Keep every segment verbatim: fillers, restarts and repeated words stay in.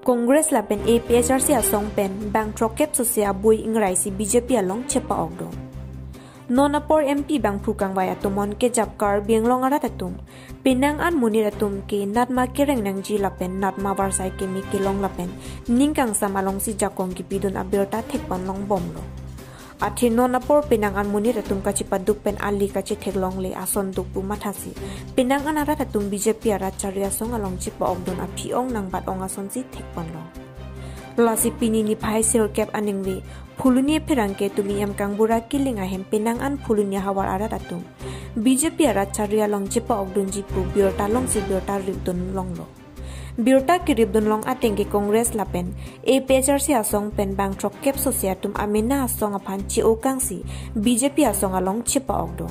Congress lapen A P H R C asong pen bang throkkep sose abui ingrai si B J P along chepa-ok do. Non apor M P bangphu kangvai atum on kejap Karbi Anglong arat atum penang an monit atum ke natma kereng nangji lapen natma varsai keme kelong lapen ning kangsam alongsi jakong kepidun abirta thekpon long bomlo. Athe non apor penang an monit atum kachepaduk pen ali kachethek longle ason duk pu mathasi penang an arat atum B J P arat chari asong along chepa-ok dun aphi ong nangbat ong asonsi thekpon long. Lasi pini niphai sirkep aningve Phuloni apherangke tumi em Kangbura Killing ahem penang an Phuloni havar arat atum B J P arat chari along chepa-ok dunji pu birta longsi birta ripdun longlo. Birta keripdun long ateng ke Congress lapen A P H R C asong pen bang throkkep sose atum amena asong aphan che-o kangsi B J P asong along chepa-ok do.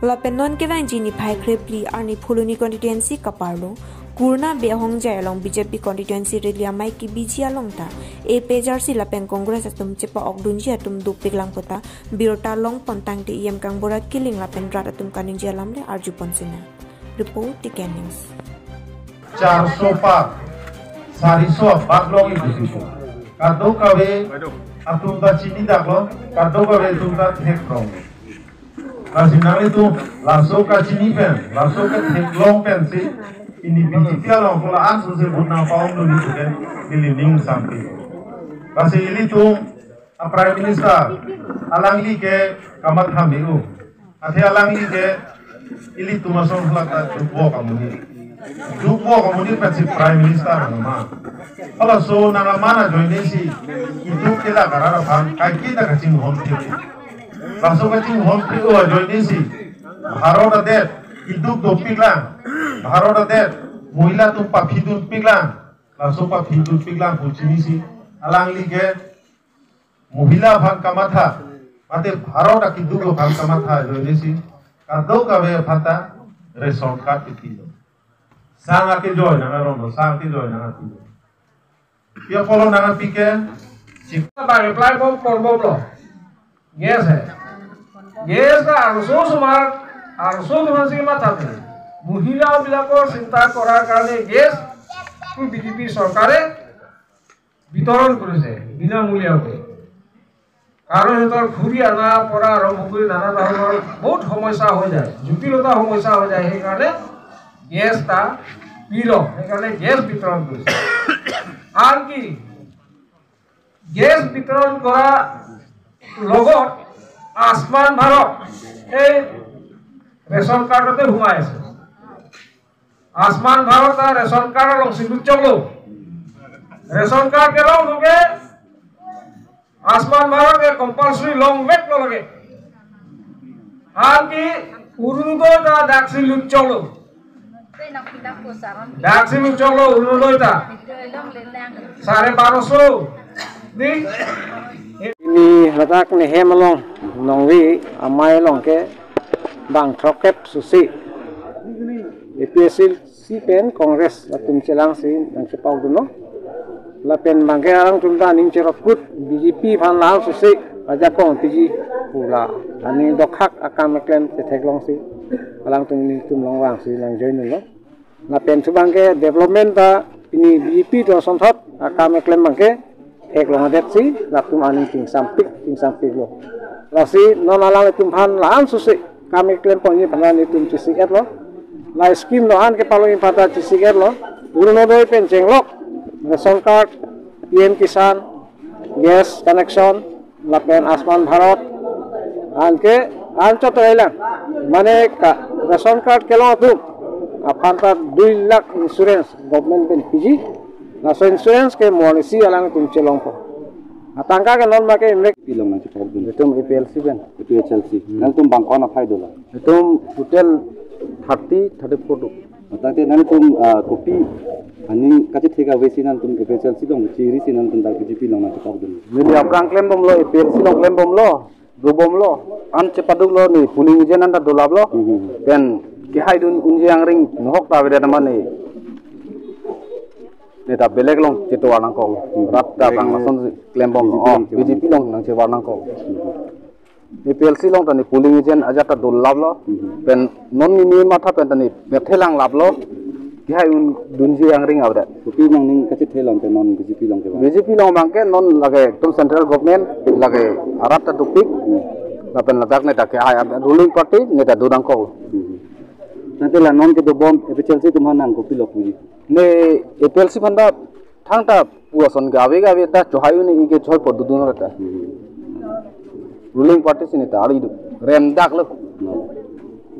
Lapen non kevangji niphai kre phli arni Phuloni constituency kaparlo Kurna Bey ahongjai along B J P constituency rally amei kebiji along ta A P H R C lapen Congress atum chepa-ok dunji atum dopik lang puta birta longpon tangte E M Kangbura Killing lapen rat atum kaningje alam le arjupon sina. Report, T K News. Charso par, sariso abak long idu sipo. Kadokave atum ta chini daklo, kadokave atum ta thek rong. Lasi nanglitum laso kachini pen, laso kethek long pensi, pini B J P along ko la-an sose vote nangpa-ong dun isi pen, neli ning sampi. Lasi ilitum a Prime Minister, alangli ke kamatha me-o. Athe alangli ke ilitum asong hala ta dukvok amonit. Dukvok amonit pensi Prime Minister nangma. Halaso nang aman ajoine si iduk kelak arat aphan kaiketa kachinghon thek. Laso kachinghon thek-o ajoine si Bharat adet iduk dopik lang. Bharat adet mohila atum paphi dunpik lang. Laso paphi dunpik lang pu chinisi alangli ke mohila aphan kamatha, mate Bharat akeduk aphan kamatha ajoine si kadokave aphan ta ration card ipilo. Sang akejoi nang aron lo, sang akejoi nang apilo. Pi apotlo nang api ke, si- Bang apply bom, por bomlo. Gas hai. Gas ta arloso osomar, arloso osomar si matha thek. মহিলাবিলাকৰ চিন্তা কৰাৰ কাৰণে গেছ B J P চৰকাৰে বিতৰণ কৰিছে বিনামূলীয়াকৈ। কাৰণ সিহঁতৰ খৰি অনা পৰা আৰম্ভ কৰি নানা ধৰণৰ বহুত সমস্যা হৈ যায়, জটিলতা সমস্যা হৈ যায়। সেইকাৰণে গেছ এটা প্ৰিয়, সেইকাৰণে গেছ বিতৰণ কৰিছে। আনকি গেছ বিতৰণ কৰা লগত আয়ুষ্মান ভাৰত এই ৰেচন কাৰ্ডতে সোমাই আছে। Ayushman Bharat ration card alongsi lutchoklo। Ration card kelong ke Ayushman Bharat ke compulsory longveklo lake। আনকি অৰুণোদয় ta daksi lutchoklo। Daksi lutchoklo Orunodoi ta। Sare baroso. Di? Pini ladak nehem along nongri amei along ke bang throkkep sose A P H L C pen Congress atum chelangsi nangchepa-ok dunlo. Lapen bangke alangtum ta aning cherap kut B J P aphan la-an sose ajakong piji pu la aning dokhak akam keklem chetheklongsi alangtum nelitum along vangsi nang join dunlo. Lapen thu bangke development ta pini B J P atum asonthot akam keklem bangke theklong adetsi latum aning chingsampik chingsampiklo. Lasi non alanglitum aphan la-an sose kam keklem ponji aphan nelitum chesik-etlo. La scheme do-an kepalongji aphan ta chesik-etlo. Orunodoi pen chenglok, ration card, P M Kisan, gas connection, lapen Ayushman Bharat, anke anchot lang. Mane ka ration card kelong atum aphan ta dui lakh insurance government pen piji. Laso insurance ke monit si alangtum chelongpo. Atangka ke non make imrek. Pilong nang chepok dun. Itum A P H L C pen. A P H L C. Hmm. Nangtum bang ko-an aphai dolang? Itum total thirty, thirty-four do. Tangte nangtum, ah, kopi aning kachethek ave si nangtum A P H L C along chiri si nangtum dak B J P along nang chepok dun? Neli aphrang klem bomlo, A P H L C along klem bomlo, do bomlo. An chepaduklo ne polling agent an ta dolaplo. Hmm. Pen kehai dun unji angring nohok ta avedet mane. Ne ta belek along chetovar nangkok. Hmm. Rat ta bang lason klem bom. B J P along. Oh, B J P along nang chevar nangkok. Hmm. A P H L C along ta ne polling agent ajat ta dolaplo. Hmm. Pen non ne matha pen ta ne methelang laplo. Kehai un dunji angring avedet. Kopi nangning kachethe along ke non B J P along ke bang? B J P along abang ke non lake ekdom central government lake arat ta dopik. Lapen ladak neta kehai ruling party neta do nangkok. Hmm. Tangte la non kedobom A P H L C atum aphan nang kopilo puji? Ne A P H L C aphan ta thangta pu ason ke ave ke ave ta chohai un-e ke choi po dodun reta. Hmm. Ruling party si neta ari do. Rem dak lo. No.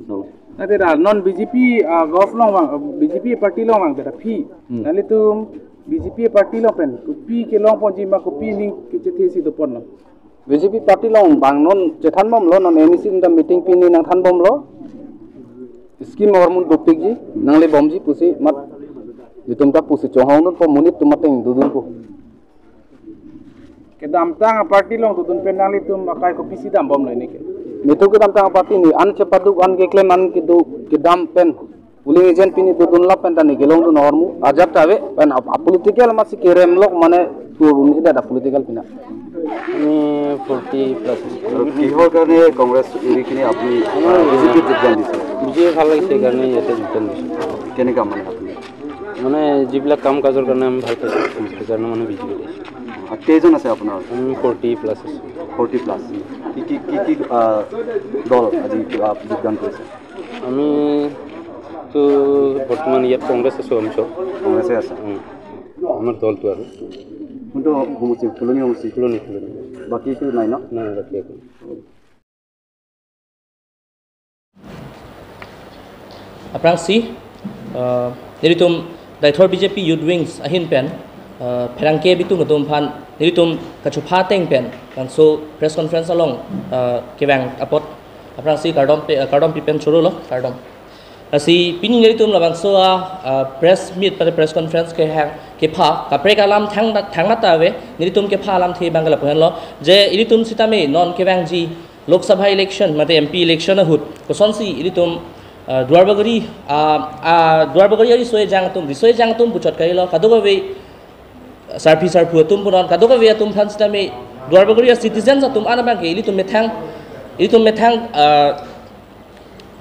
No. Tangte la non B J P, ah, gov along bang, B J P party along bang beta phi. Hmm. Nanglitum B J P party along pen kopi kelong ponji ma, kopi ning kechethe si doponlo? B J P party along bang non chethan bomlo, non M E C ta meeting pini nangthan bomlo. Scheme ahormu dopikji, nangle bomji pusi mat itum ta pusi chohang dunpo, monit atum ateng dodunpo. Kedamtang party along dodun pen nanglitum akai kopisi dambomlo ini ke? Netum kedamtang party ni an chepaduk, an keklem, an kedo kedam pen polling agent pini dodun lap pen ta ne kelongdun ahormu ajat ta ave pen ap-, apolitical masi kerem lok mane turun ida da political pina. Ini forty plus. আৰু কিহৰ কাৰণে কংগ্ৰেছ এৰি কিনে আপুনি, আহ, B J পিত যোগদান দিছে? বিজেপি ভাল লাগিছে সেইকাৰণে ইয়াতে যোগদান দিছোঁ। কেনেকা মানে আপুনি? মানে যিবিলাক কাম কাজৰ কাৰণে আমি ভাল পাইছোঁ, সেইকাৰণে মানে বিজেপিত আহিছোঁ। আৰু কেইজন আছে আপোনাৰ? আমি ফৰ্টি প্লাছ আছোঁ। Forty plus. কি কি কি কি, আহ, দল আজি কিবা যোগদান কৰিছে? আমি তো বৰ্তমান ইয়াত কংগ্ৰেছ আছোঁ আমি চব। কংগ্ৰেছে আছে। উম। আমাৰ দলটো আৰু। কোনটো সমষ্টি? ফুলনি সমষ্টি? ফুলনি, ফুলনি। বাকী একো নাই ন? নাই, বাকী একো নাই। Aphrangsi, uh, nelitum Deithor B J P Youth Wings ahin pen, uh, pherangke bitung atum aphan nelitum kachupha ateng pen, labangso press conference along, uh, kevang apot aphrangsi kardom pe, uh, kardom pi pen chorolo, kardom. Lasi pini nelitum labangso a, uh, press meet pada press conference kehang kepha, kaprek alam thang, thang mata ave, nelitum kepha alamthe abang ke lapu henlo, je ilitum sitame non kevangji Lok Sabha election, mate M P election ahut, kosonsi ilitum, ah, Duar Bagori, ah, ah, Duar Bagori ariso ejang atum, riso ejang atum puchot kalilo, kadokave sarpi sarpo atum punon, kadokave atum aphan sitame, Duar Bagori a citizens atum an abang ke, ilitum methang, ilitum methang, ah,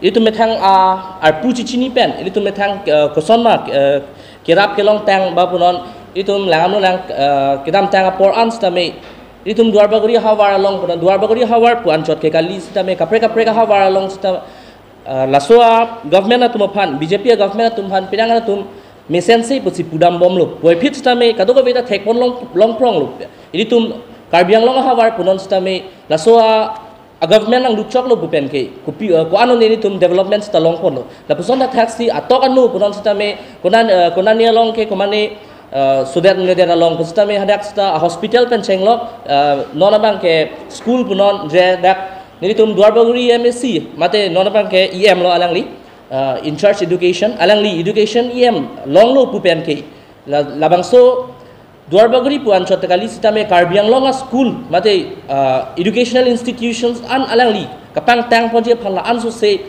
ilitum methang, ah, arpu chichini pen, ilitum methang, ah, koson ma, ah, kerap kelongtang ba punon, ilitum langdamlo lang, ah, kedamtang apor an sitame, ilitum Duar Bagori ahavar along punon, Duar Bagori ahavar pu anchot ke kali sitame, kaprek kaprek ahavar along sita, ah, laso a government atum aphan, B J P a government atum aphan, penang atum mesense pusi pudam bomlo. Puvoiphit sitame, kadokave ta thekpon long, long pronglo. Ilitum Karbi Anglong ahavar punon sitame, laso a, a government nangluchoklo pu pen ke, kopi, ah, ko-an un-e ilitum development sita longponlo. Lapuson ta thaksi atok anu punon sitame, konan, ah, konani along ke komane, ah, sudet ngedet along pu sitame hadak sita, ah, hospital pen chenglok, ah, non abang ke school punon je dak nelitum Duar Bagori M A C, mate non abang ke E M lo alangli, ah, in charge education, alangli education E M longlo pu pen ke. La, labangso Duar Bagori pu anchot kali sitame Karbi Anglong a school, mate, ah, educational institutions an alangli kapangtang ponji aphan la ansose,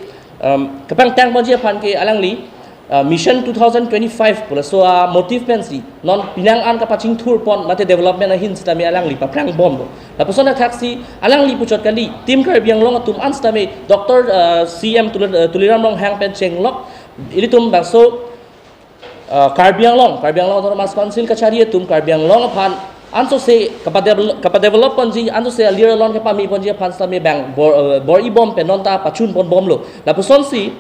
um, kapangtang ponji aphan ke alangli, ah, Mission two thousand twenty-five pu laso a motive pensi non penang an kapachingthur pon mate development ahin sitame alangli paphrang bomlo. Lapuson thaksi alangli puchot kali Team Karbi Anglong atum an sitame Doctor, ah, C M Tuli-, ah, Tuliram Ronghang pen chenglok ilitum bangso, ah, Karbi Anglong, Karbi Anglong Autonomous Council kachari atum Karbi Anglong aphan ansose kapadevel-, kapadevelop ponji, ansose alir alon kepame ponji aphan sitame bang bor, ah, bor-i bom pen non ta pachun pon bomlo. Lapusonsi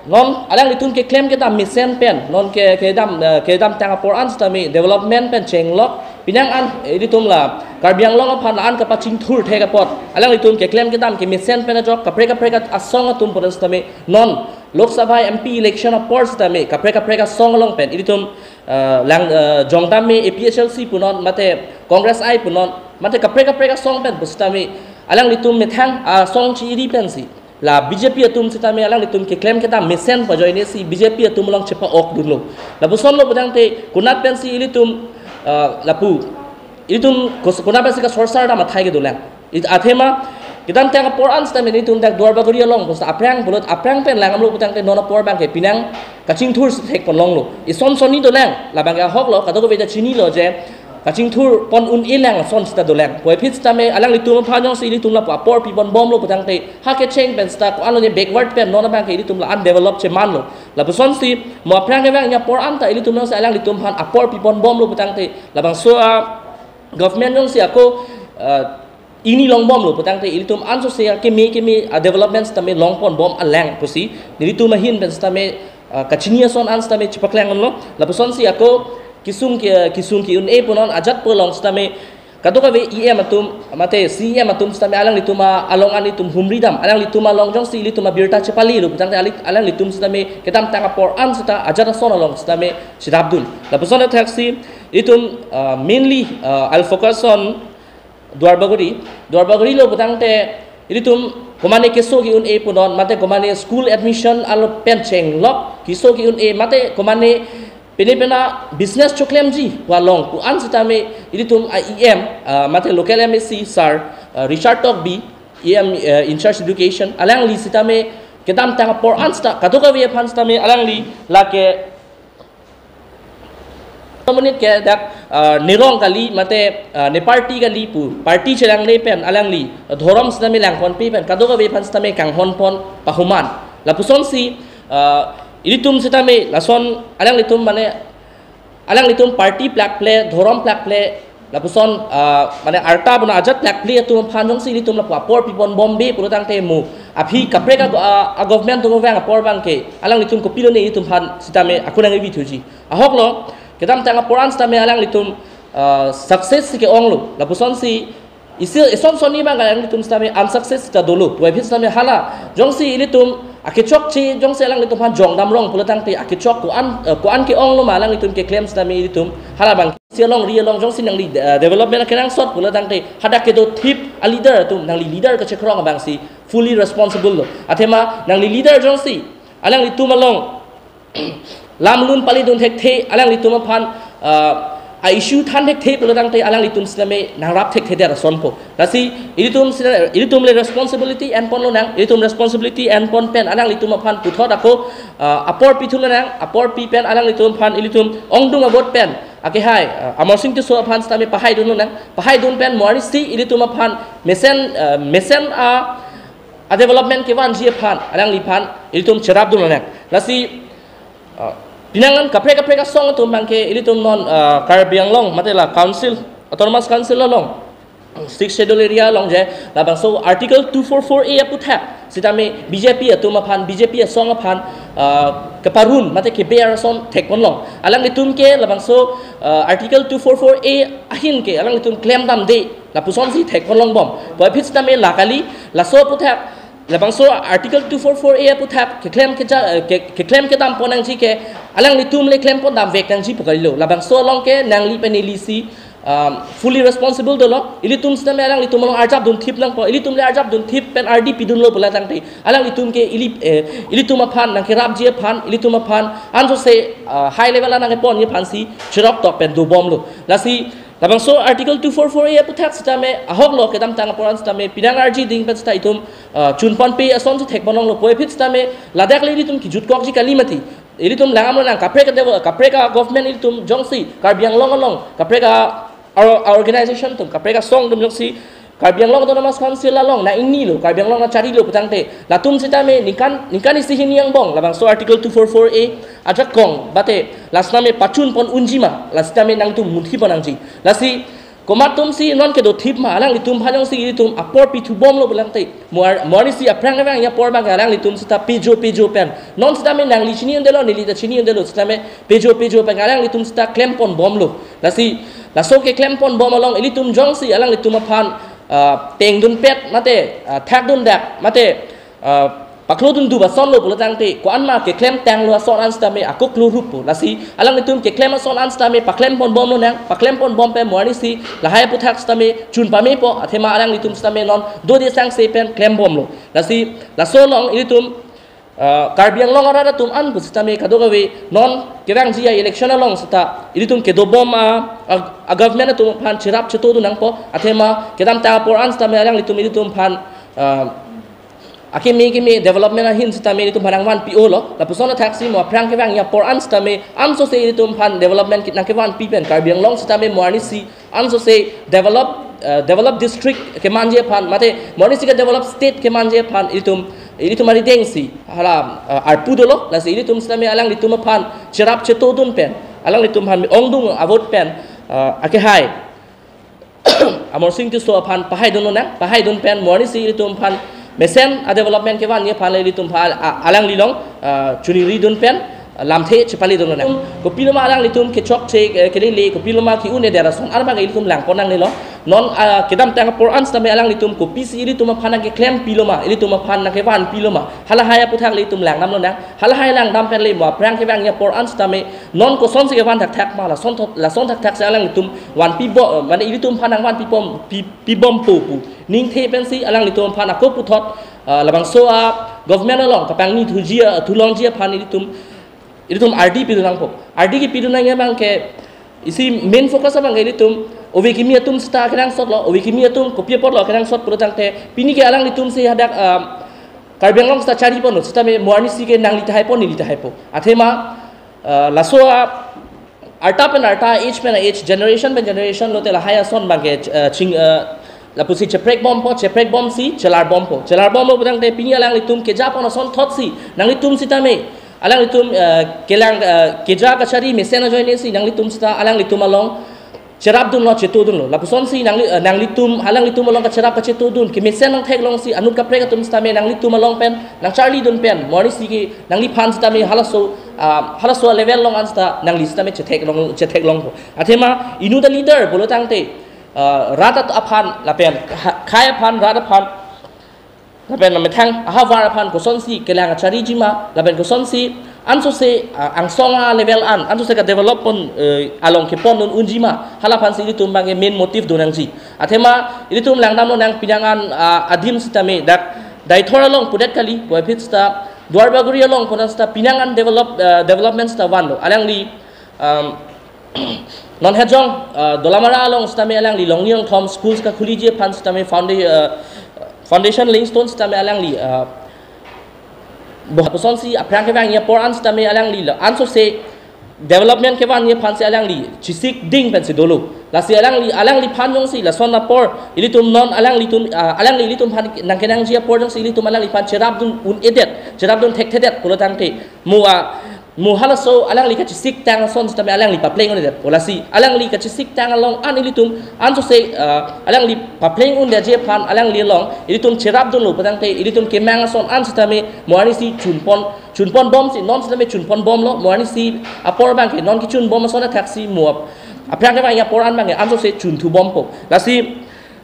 non alanglitum keklem kedam mesen pen, non ke, kedam, eh, kedamtang apor an sitame development pen chenglok, penang an, eh, ilitum la Karbi Anglong aphan la an kapachingthur thek apot, alanglitum keklem kedam kemesen pen ajok kaprek kaprek asong atum punon sitame non Lok Sabha M P election apor sitame kaprek kaprek asong along pen ilitum, eh, lang, eh, jongdam me A P H L C punon mate Congress I punon mate kaprek kaprek asong pen pusitame alanglitum methang asong chi-iri pensi la B J P atum sitame alanglitum keklem kedam mesen pajoine si B J P atum along chepa-ok dunlo. Lapusonlo pudangte konat pensi ilitum, ah, lapu ilitum kos-, konat pensi kasorsar dam athai kedolang. It athema kedamtang apor an sitame ilitum dak Duar Bagori along pusi aphrang pulut aphrang pen langdamlo pudangte non apor abang ke penang kachingthur si thek pon longlo. Ison sonni dolang, labang ke ahoklo, kadokave ta chinilo je kachingthur pon un-e lang ason sita dolang. Puvoiphit sitame alanglitum aphan jongsi ilitum lapu apor pipon bomlo putangte, ha kecheng pen sita ko-an lone backward pen non abangke ilitum la undeveloped chemanlo. Lapusonsi mo aphrang kevang apor anta ilitum jongsi alanglitum aphan apor pipon bomlo putangte, labangso a government jongsi ako, ah, ingni long bomlo putangte ilitum ansose akeme keme a development sitame long pon bom alang pusi nelitum ahin pen sitame, ah, kachini ason an sitame chepaklang lo. Lapusonsi ako kesung ke, kesung ke-un-e punon ajat pu along sitame kadokave E M atum mate C E M atum sitame alanglitum a along an itum humri dam, alanglitum along jongsi ilitum abirta chepalelo putangte alit-, alanglitum sitame kedamtang apor an sita ajat ason along sitame cherapdun. Lapuson athaksi itum, ah, mainly, ah, I'll focus on Duarbagori. Duarbagori lo putangte ilitum komane keso ke-un-e punon mate komane school admission alo pen chenglok keso ke-un-e mate komane pine pena business choklemji pu along pu-an sitame ilitum a E M, ah, mate local M A C sir, ah, Richard Tokbi, E M, ah, in charge education, alangli sitame kedamtang apor an sita kadokave aphan sitame alangli lake monit ke dak, ah, nerong kali mate, ah, ne party kali pu, party chelangle pen alangli, ah, dhorom sitame langponpe pen kadokave aphan sitame kanghon pon pahuman. Lapusonsi, ah, ilitum sitame lason alanglitum mane alanglitum party plakple, dhorom plakple, lapuson, ah, mane arta bona ajat plakple atum aphan jongsi ilitum lapu apor pipon bombe pulotangte mo aphi kaprek a, a, a government atum vang apor abangke alanglitum kopilone ilitum aphan sitame ako nangkevithuji. Ahok lo, kedamtang apor an sitame alanglitum, ah, success si ke-onglo. Lapusonsi isi eson sonni abang alanglitum sitame unsuccess sita dolo. Puvoiphit sitame hala jongsi ilitum akechokche jongsi alanglitum aphan jongdam rong pulotangte akechok ko-an, eh, ko-an ke-onglo ma alanglitum keklem sitame ilitum hala abangsi along ri along jongsi nangli, eh, development akenangsot pulotangte hadak kedothip a leader atum nangli leader kachekrong abangsi fully responsible lo. Athema nangli leader jongsi alanglitum along lam lun paledun thekthe, alanglitum aphan, ah, a issue than thekthe pulotangte alanglitum sitame nangrap thekthe der asonpo. Lasi ilitum sita, ilitum le responsibility enpon lonang, ilitum responsibility enpon pen alanglitum aphan puthot ako, ah, apor pithu lonang, apor pi pen alanglitum aphan ilitum ongdung abot pen akehai, ah, Amarsing Tisso aphan sitame pahaidun lonang, pahaidun pen mo arnisi ilitum aphan mesen, ah, mesen a, a development kevanji aphan alangliphan ilitum cherapdun lonang. Lasi, ah, pinangan kaprek kaprek asong atum abangke ilitum non, ah, Karbi Anglong mate la council, autonomous council along, sixth schedule area along je labangso article two four four A aputhak sitame B J P atum aphan, B J P asong aphan, ah, keparun mate keber ason thekpon long. Alanglitum ke labangso, ah, article two four four A ahin ke alanglitum klemdamde, lapusonsi thekpon longbom. Puvoiphit sitame la kali, laso aputhak labangso article two four four A aputhak keklem keja, eh, ke, keklem kedam pon nangji ke alanglitum le klempon damvek nangji pu kalilo. Labangso along ke nangli pen nelisi, um, fully responsible dolo. Ilitum sitame alanglitum along arjapdun thip nangpo. Ilitum le arjapdun thip pen ardi pidunlo pulotangte alanglitum ke ili, eh, ilitum aphan nangkerapji aphan, ilitum aphan ansose, ah, high level a nangkeponji aphansi cheroktok pen dobomlo. Lasi labangso article two four four A aputhak sitame ahok lo, kedamtang apor an sitame pinang arji ding pen sita itum, ah, chunponpe asonsi thekpon longlo. Puvoiphit sitame ladak le ilitum kejutkokji kali mati. Ilitum langdam lonang kaprek a devel-, kaprek a government ilitum jongsi Karbi Anglong along kaprek a, a, a organization atum, kaprek asong atum jongsi Karbi Anglong Autonomous Council along nangingnilo, Karbi Anglong nangcharilo putangte latum sitame ningkan, ningkan isi hini angbong labangso article two four four A ajakong bate la sitame pachun pon unji ma, la sitame nangtum munthi pon nangji. Lasi komat atumsi non kedothip ma, alanglitum aphan jongsi ilitum apor pithubomlo pulotangte, mo ar-, mo arnisi aphrang kevang apor abangke alanglitum sita pejo pejo pen, non sitame nangli chini undelo, neli ta chini undelo, sitame pejo pejo pen alanglitum sita klempon bomlo. Lasi laso keklempon bom along ilitum jongsi alanglitum aphan, ah, tengdunpet mate, ah, thakdundak mate, ah, paklodundup asonlo pulotangte ko-an ma keklemtanglo ason an sitame ako kloruppo. Lasi alanglitum keklem ason an sitame paklempon bomlonang, paklempon bom pen mo arnisi lahai aputhak sitame chun pamepo, athema alanglitum sitame non dode sangse pen klembomlo. Lasi laso along ilitum, ah, Karbi Anglong arat atum an pu sitame kadokave non kevangji a election along sita ilitum kedobom a, a, a government atum aphan cherap chetodun nangpo, athema kedamtang apor an sitame alanglitum ilitum aphan, ah, akeme keme development ahin sitame ilitum aphan nangvanpi-olo. Lapuson athaksi mo aphrang kevangji apor an sitame ansose ilitum aphan development kit nangkevanpi pen Karbi Anglong sitame mo arnisi ansose develop, eh, develop district kemanji aphan, mate mo arnisi ke develop state kemanji aphan ilitum, ilitum arideng si hala, eh, arpu dolo. Lasi ilitum sitame alanglitum aphan cherap chetodun pen, alanglitum aphan ongdung avote pen, eh, akehai Amarsing Tisso aphan pahaidun lonang, pahaidun pen mo arnisi ilitum aphan mesen a development kevanji aphan le ilitum aphan a-, alangli along, ah, choningridun pen, ah, lamthe chepaledun lonang. Kopiloma alanglitum kechokche, eh, kelele, kopiloma ke-un-edet ason arma ke ilitum langpon nangnelo. Non, ah, kedamtang apor an sitame alanglitum kopisi ilitum aphan nangkeklempiloma, ilitum aphan nangkevanpiloma, halahai aputhak le ilitum langdam lonang. Halahai langdam pen le mo aphrang kevangji apor an sitame non kosonsi kevan thakthak ma, lason thot, lason thakthak si alanglitum vanpipo, mane ilitum aphan nangvanpipom, pi-, pibompo pu ningthe pensi alanglitum aphan ako puthot, ah, labangso a government along kapangnithuji, ah, thulongji aphan ilitum, ilitum ardi pidun nangpo. Ardi kepidun nangji abang ke isi main focus abang ke ilitum ove kimi atum sita kenangsotlo, ove kimi atum kopi apotlo kenangsot pulo tangte pini ke alanglitum si hadak, ah, Karbi Anglong sita chariponlo, sitame mo arnisi ke nangli tahaipo, neli tahaipo. Athema, ah, laso a arta pen arta, age pen age, generation pen generation lote lahai ason abang ke, eh, ching, eh, lapusi cheprekbompo, cheprekbomsi chelarbompo. Chelarbomlo putangte pini alanglitum kejapon ason thotsi nanglitum sitame alanglitum, eh, kelang, eh, keja kachari mesen ajoinesi nanglitum sita alanglitum along cherapdunlo, chetodunlo. Lapusonsi nangli, eh, nanglitum, alanglitum along kacherap kachetodun kemesen nangtheklongsi anut kaprek atum sitame nanglitum along pen nangcharlidun pen mo arnisi ke nangliphan sitame halaso, ah, halaso a level along an sita nangli sitame chetheklong, chetheklongpo. Athema inut a leader pulo tangte, ah, rat at aphan lapen kha-, khei aphan, rat aphan lapen methang ahavar aphan kosonsi kelang kachariji ma, lapen kosonsi ansose, ah, angsong a level an ansose ka develop pon, eh, along kepondun unji ma, hala aphansi ilitum abang ke main motive do nangji. Athema ilitum langdam lonang, pinang an, ah, adim sitame dak Deithor along pudet kali, puvoiphit sita Duarbagori along pon an sita pinang an develop, eh, development sita vanlo. Alangli, um, non Hejong, eh, Dolamara along sitame alangli Longni Longthom schools kakhuliji aphan sitame founda-, eh, foundation laying stone sitame alangli, eh, bo-, kosonsi aphrang kevangji apor an sitame alangli lo ansose development kevanji aphansi alangli chesikding pensi dolo. Lasi alangli, alangliphan jongsi lason apor ilitum non alanglitum, ah, alangli ilitum aphan nangkenangji apor jongsi ilitum alangliphan cherapdun un-edet, cherapdun thekthedet pulo tangte mo a, mo halaso alangli kachesiktang ason sitame alangli papleng un-edet. Lasi alangli kachesiktang along an ilitum ansose, ah, alangli papleng un-edetji aphan alangli along ilitum cherapdunlo putangte ilitum kemang ason an sitame mo arnisi chunpon, chunponbomsi, non sitame chunponbomlo, mo arnisi apor abang ke non kechunbom ason athaksi mo ap-, aphrang kevangji apor an abang ke ansose chunthubompo. Lasi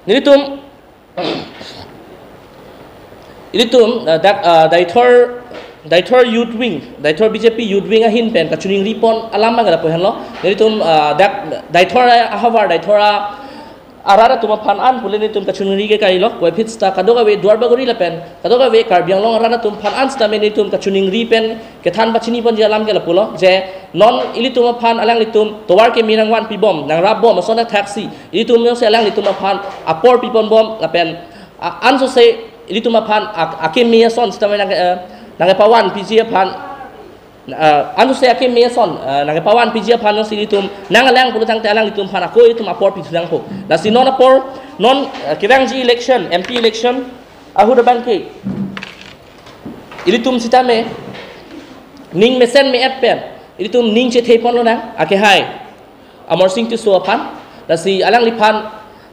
nelitum, ilitum, ah, dak, ah, Deithor, Deithor Youth Wing, Deithor B J P Youth Wing ahin pen kachoningri pon alam abang ke lapu henlo. Nelitum, ah, dak Deithor ahavar, Deithor a arat atum aphan an pule nelitum kachoningri ke kailo, puvoiphit sita kadokave Duarbagori lapen kadokave Karbi Anglong arat atum aphan an sitame nelitum kachoningri pen kethan pachini ponji alam ke lapulo, je non ilitum aphan alanglitum tovar keme nangvanpibom, nangrapbom ason athaksi ilitum jongsi alanglitum aphan apor piponbom lapen, ah, ansose ilitum aphan ak-, akeme ason sitame nang, eh, nangkepavanpiji aphan, ah, ansose akeme ason, ah, nangkepavanpiji aphan jongsi ilitum nangalang pulo tangte alanglitum aphan ako ilitum apor pithu nangpo. Lasi non apor, non, ah, kevangji election, M P election ahut abang ke ilitum sitame ning mesen me-et pen ilitum ning chethe pon lonang, akehai Amarsing Tisso aphan. Lasi alangliphan,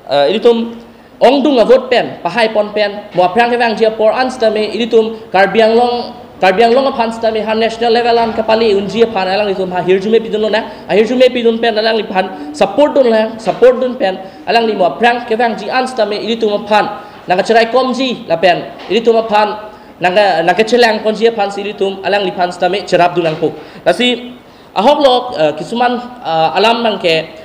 eh, ilitum ongdung avote pen pahai pon pen mo aphrang kevangji apor an sitame ilitum Karbi Anglong, Karbi Anglong aphan sitame ha national level an kapale unji aphan alanglitum ha hirjume pidun lonang. Ahirjume pidun pen alangliphan support dun lonang, support dun pen alangli mo aphrang kevangji an sitame ilitum aphan nangkacheraikomji lapen ilitum aphan nangka, nangkachelang ponji aphansi ilitum alangliphan sitame cherapdun nangpo. Lasi ahoklo, eh, kisuman, eh, alam abang ke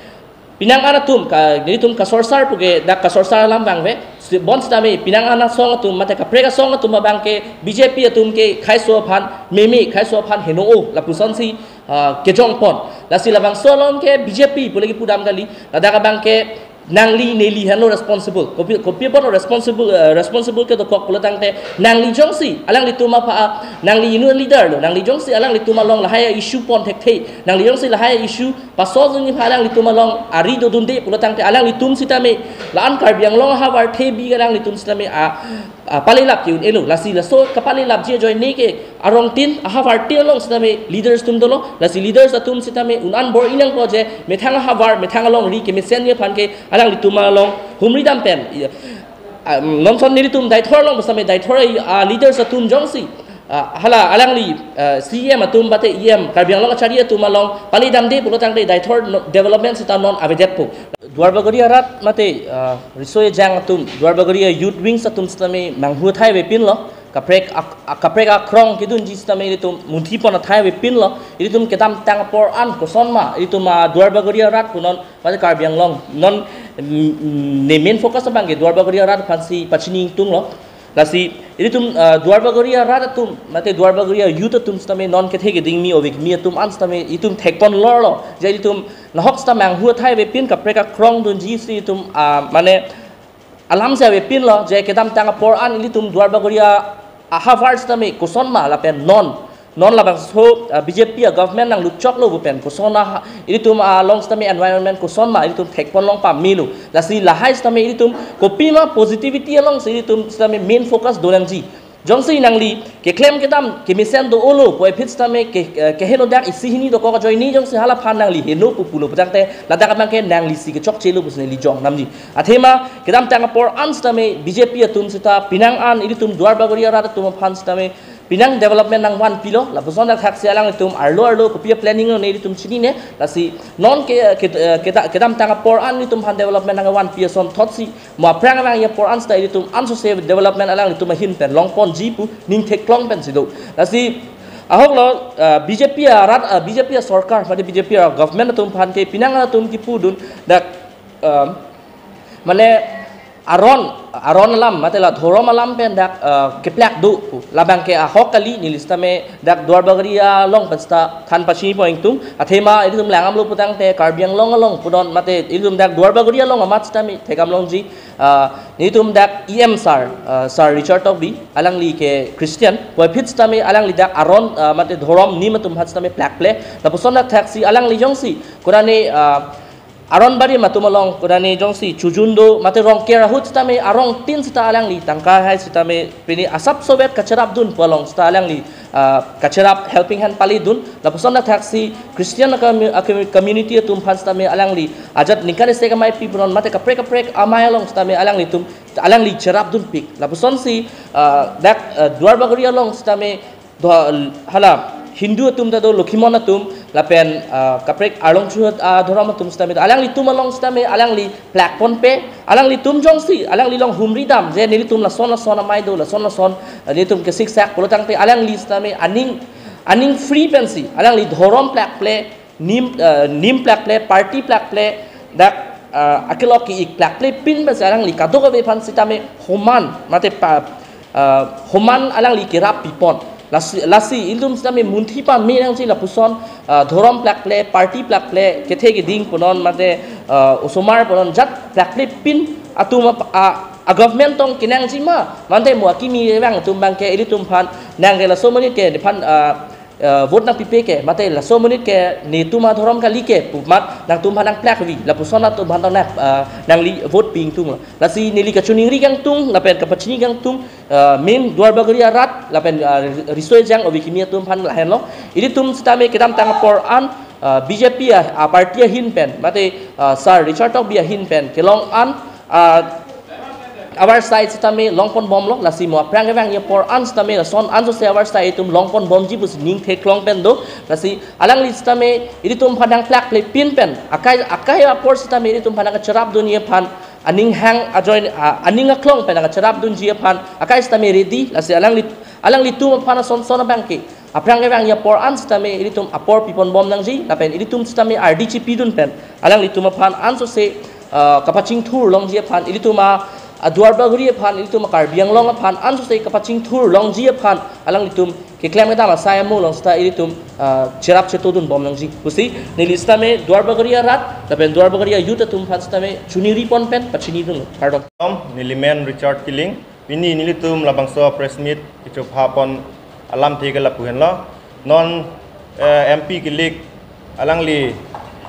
pinang an atum ka, nelitum kasorsar pu ke dak kasorsar alam abang ave. Si, bonsitame pinang an asong atum mate kaprek asong atum abang ke B J P atum ke khaiso aphan meme, khaiso aphan heno-o lapusonsi, ah, kejong pon. Lasi labangso along ke B J P pule kepudam kali, ladak abang ke Nangli neli henlo responsible. Kopi, kopi apotlo responsible, eh, responsible kedokok pulo tangte, nangli jongsi alanglitum aphan, nangli inut leader lo, nangli jongsi alanglitum along lahai a-issue pon thekthe, nangli jongsi lahai a-issue paso juni aphan alanglitum along ari dodunde pulo tangte, alanglitum sitame la-an Karbi Anglong ahavar thebi alanglitum sitame a, a, palelap ke un-elo. Lasi laso kapalelapji ajoine ke arongtin, ahavartin along sitame leaders atum dolo. Lasi leaders atum sitame un-an bor-i nangpo je methang ahavar, methang alongri kemesenji aphan ke alanglitum along humri dam pen. Iya. Ah, nonson nelitum Deithor along sitame Deithor, ah, leaders atum jongsi, ah, hala alangli, ah, C E M atum mate E M, Karbi Anglong kachari atum along pale damde pulo tangte Deithor no-, development sita non avedetpo. Duarbagori arat mate, ah, riso ejang atum, Duarbagori a-youth wings atum sitame manghu athai avepinlo, kaprek ak-, ak-, kaprek akrong kedunji sitame ilitum munthi pon athai avepinlo, ilitum kedamtang apor an kosonma, ilitum, ah, Duarbagori arat punon, mate Karbi Anglong, non, mm, mm, ne main focus abang ke Duarbagori arat aphansi pachini ingtunglo. Lasi, ilitum, ah, Duarbagori arat atum, mate Duarbagori a-youth atum sitame non kethe keding mi ove kimi atum an sitame itum thekpon lorlo, je ilitum nahok sita manghu athai avepin, kaprek akrong dunji si itum, ah, mane alam si avepinlo, je kedamtang apor an ilitum Duarbagori ahavar sitame kosonma lapen non, non labangso, ah, B J P a-government nanglut choklo pu pen koson a, ilitum along sitame environment kosonma ilitum thekpon long pamelo. Lasi lahai sitame ilitum kopima positivity alongsi ilitum sitame main focus donangji. Jongsi nangli keklem kedam kemesen do-olo puvoiphit sitame ke, eh, keheno dak isi hini dokok ajoine jongsi hala aphan nangli heno pu pulo pu tangte, ladak abang ke nanglisi kechokchelo pusi neli jong namji. Athema kedamtang apor an sitame B J P atum sita penang an ilitum Duarbagori arat atum aphan sitame penang development nangvanpilo, lapuson dak thaksi alanglitum arlo arlo kopi a-planning lo ne ilitum chinine, lasi non ke, ke, eh, keda-, kedamtang apor an ilitum aphan development nangvanpi asonthotsi mo aphrang abang apor an sita ilitum ansose development alanglitum ahin pen longponji pu ning theklong pensi do. Lasi ahoklo, ah, B J P arat, ah, B J P asorkar, mate B J P a-government atum aphan ke penang atum kipudun dak, ah, mane aron, aron alam, mate la dhorom alam pen dak, ah, keplak do pu. Labang ke ahok kali, neli sitame dak Duarbagori along pen sita than pachini pon ingtung. Athema ilitum langdamlo pu tangte Karbi Anglong along punon mate ilitum dak Duarbagori along amat sitame thekdam longji, ah, nelitum dak E M sir, ah, Sir Richard Tokbi, alangli ke Christian, puvoiphit sitame alangli dak aron, ah, mate dhorom nim atum aphan sitame plakple. Lapuson dak thaksi alangli jongsi, kurani, ah, aron barim atum along, kurani jongsi chojun do, mate rongker ahut sitame arongtin sita alangli tangka hai sitame pini asap soviet kacherapdun pu along sita alangli, ah, kacherap helping hand paledun, lapuson dak thaksi Christian a-commu-, a-commu-, community atum aphan sitame alangli ajat ningkan isi kamaipi punon mate kaprek kaprek amei along sitame alanglitum, alangli cherapdunpik. Lapusonsi, ah, dak, ah, Duarbagori along sitame do, hala Hindu atum ta do, Lokhimon atum, lapen, ah, kaprek arlong chuhat, ah, dhorom atum sitame do. Alanglitum along sitame alangli plakponpe, alanglitum jongsi, alangli along humri dam, je nelitum lason lason amei do, lason lason, ah, nelitum kesiksak pulo tangte alangli sitame aning, aning free pensi, alangli dhorom plakple, nim, ah, nim plakple, party plakple, dak, ah, akelok ke-ik plakple pin pensi alangli kadokave aphan sitame homan, mate pa, ah, homan alangli kerap pipon. Lasi, lasi ilitum sitame munthi pame nangji lapuson, ah, dhorom plakple, party plakple, kethe keding punon, mate, ah, osomar punon, jat plakple pin atum ap-, ah, a-government tong kenangji ma, mate mo akimi abang atum abang ke ilitum aphan nang ke laso amonit ke nephan, ah, eh, vote nangpipe ke, mate laso amonit ke netum adhorom kali ke pu amat nangtum aphan nangplakvi, lapuson atum aphan tong nang, eh, nangli vote pi ingtunglo. Lasi neli kachiningri kangtung, lapen kapachini kangtung, eh, main Duarbagori arat, lapen, eh, riso ejang ove kimi atum aphan lahenlo. Ilitum sitame kedamtang apor an, eh, B J P a, a-party ahin pen, mate, eh, Sir Richard Tokbi ahin pen kelong an, ah, avarsai sitame longponbomlo, lasi mo aphrang kevang apor an sitame lason ansose avarsai itum longponbomji pusi ning theklong pen do, lasi alangli sitame ilitum aphan nangplakple pin pen, akai, akai apor sitame ilitum aphan nangkacherapdunji aphan, aning hang ajoine, ah, aning aklong pen nangkacherapdunji aphan akai sitame ready, lasi alangli, alanglitum aphan ason son abang ke aphrang kevang apor an sitame ilitum apor piponbom nangji, lapen ilitum sitame ardi chipidun pen alanglitum aphan ansose, ah, kapachingthur longji aphan ilitum a, A Duarbagori aphan ilitum Karbi Anglong aphan ansose kapachingthur longji aphan alanglitum keklem kedam asai amo along seta ilitum, ah, cherap chetodun bom longji. Pusi neli sitame Duarbagori arat lapen Duarbagori a-youth atum aphan sitame chuningri pon pen pachinidun. Kardom. Neli men Richard Killing. Pini nelitum labangso press meet kechopha pon alamthe ke lapu henlo. Non, eh, M P kilik alangli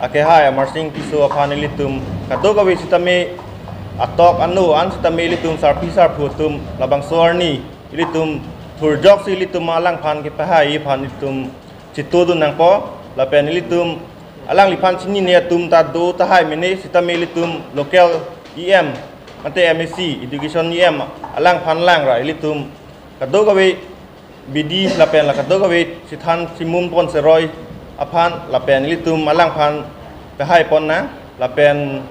akehai Amarsing Tisso aphan ilitum kadokave sitame atok ano an sitame ilitum sarpi sarpo atum labangso arni ilitum thurjoksi ilitum alangphan kepahai aphan ilitum chitodun nangpo lapen ilitum alangliphan chinine atum ta do tahai mene sitame ilitum local E M mate M A C education E M alangphan langra ilitum kadokave bidi lapen la kadokave chethan chimum pon seroi aphan lapen ilitum alangphan pahai pon nang lapen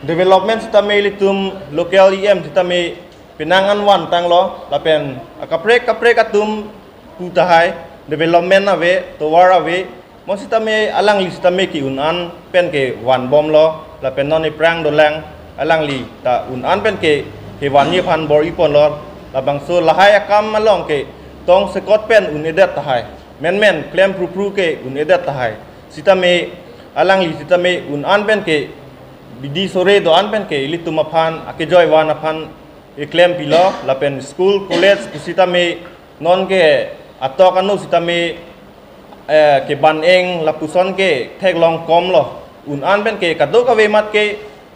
development sitame ilitum local E M sitame penang an van tanglo lapen akaprek kaprek atum pu tahai development ave tovar ave mo sitame alangli sitame ke-un an pen kevan bomlo lapen non iphrang dolang alangli ta un an pen ke kevanji aphan bor-i ponlo labangso lahai akam along ke tongsekot pen un-edet tahai menmen klem phrupru ke un-edet tahai sitame alangli sitame un an pen ke bidi sore do an pen ke ilitum aphan akejoi van aphan eklem pilo lapen school college pusitame non ke atok ano sitame, eh, keban eng lapuson ke theklong komlo un an pen ke kadokave mat ke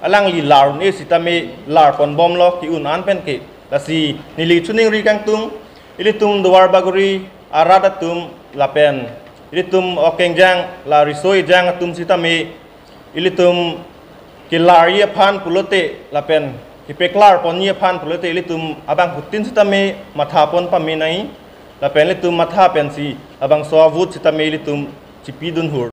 alangli lar un-e sitame lar pon bomlo ke-un an pen ke lasi neli chuningri kangtung ilitum Duarbagori arat atum lapen ilitum okengjang la riso ejang atum sitame ilitum kelarji aphan pulote lapen kepeklar ponji aphan pulote ilitum abangphutin sitame matha pon pame nai lapen ilitum matha pensi labangso a-vote sitame ilitum chipidun hur